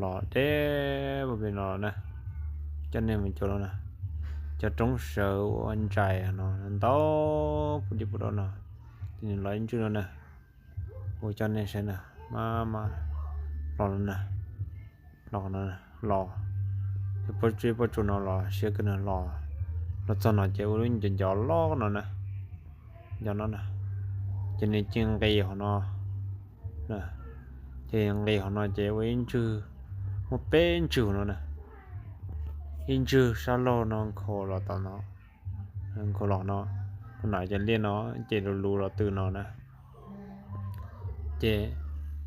los deb puag pem no na, coj nej mus cuag no na, cov roob sawv ua ntsais no ntau puag tim puag rau no, ces nws los ib ntswj no na, ua coj nej saib na, maj mam los no na, los no, los, pob zeb pob tsuas no los siab kawg na, los, los txog no ces ua lub ncov ncov loj no na, ncov no na, ces nws cia nqis hauv no, ces nqis hauv no ces ua ib ntswg, muaj peb ntswg no na, ib ntswg sab laug no nkhaus los tom no, nkhaus los no, tus nam cov liaj no ces luv luv los tw no na. Ces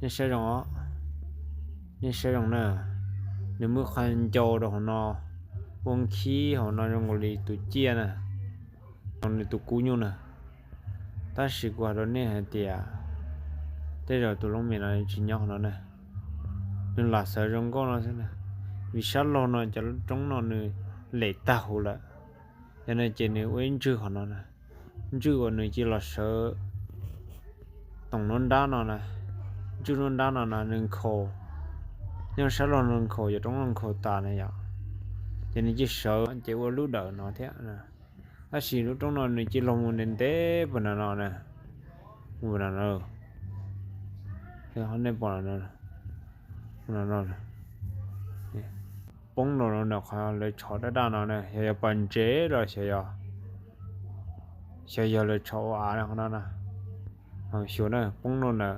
nej saib zoo os, nej saib zoo na, nws muaj qhov ncau rau hauv no, ua nkhib hauv no zoo nkaus li tus ciaj na, zoo li tus kub nyuj na. Tab sis kuv hais rau nej hais tias tej zaum tus looj mem no tsis nyob hauv no na, nws lam xav zoo nkauj no xwb na, vim sab laug no cov roob no nws lem tag huv lawm. Yog no ces nws ua ib ntswg hauv no na, ntswg uas nws cia los sawv toom nruab nrab no na, ntswg nruab nrab no na nws nkhaus, nyob sab laug no nkhaus, cov roob no nkhaus tas na yom, ces nws cia sawv ces ua lub dawm no thiab. Tab sis lub roob no nws cia los mus ntev ntev puag nram no na, mus puag nram no, nej pom no, poob rau ntawm qhov lawv tshov daj daj no na, xyov yog pas ntses los xyov yog, xyov yog lawv tshov ua av qhov no na. Xyov na, poob rau ntawm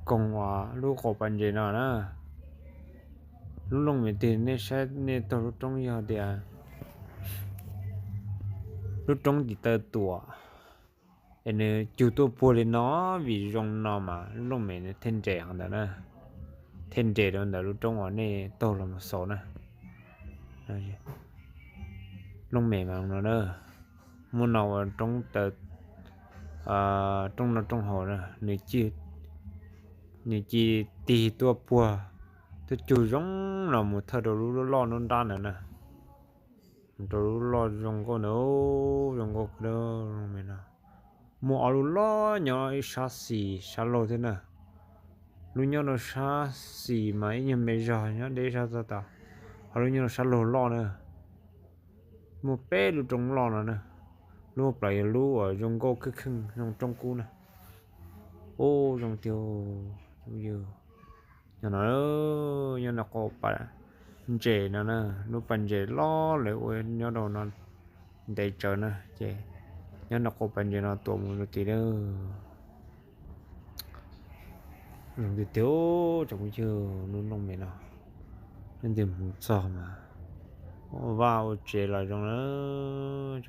koog uas lub qaum pas ntses no na. Lub looj mem twg nej saib nej taug lub roob yog tias lub roob tim taw tuam es nws cug tuaj puag li no, vim zoo no mas lub looj mem nws thiaj nres qhov ntawd na, thiaj nres rau ntawm lub roob uas nej taug los mus xaus na. Looj mem mas no na, muaj no ua roob taw, roob no roob haus na, nws cia tig tuaj puag, tuaj cug zoo no mus thawj rau lub loj nruab nrab ntawd na, mus rau lub loj zoo nkauj ntawd, zoo nkauj kawg li. Looj mem no muaj ob lub loj nyob ib sab xis sab laug thiab na. Lub nyob rau sab xis mas ib nyuag me zog nyob deb zog txog tas, ho lub nyob rau sab laug loj na. Muaj peb lub roob loj no na, lub plaws yog lub uas zoo nkauj kheej kheej zoo roob kub na. Ub, zoo tiag, zoo yog. Nyob no, nyob no qaum pas ntses no na, lub pas ntses loj lawv ua nyob rau no ntev tsawv na, ces nyob no qaum pas ntses no tuam mus rau tid lawm. Zoo tiag tiag tsoom phooj ywg, lub looj mem no, leej twg mus txog mas ua vaj ua tsev los zoo lawm.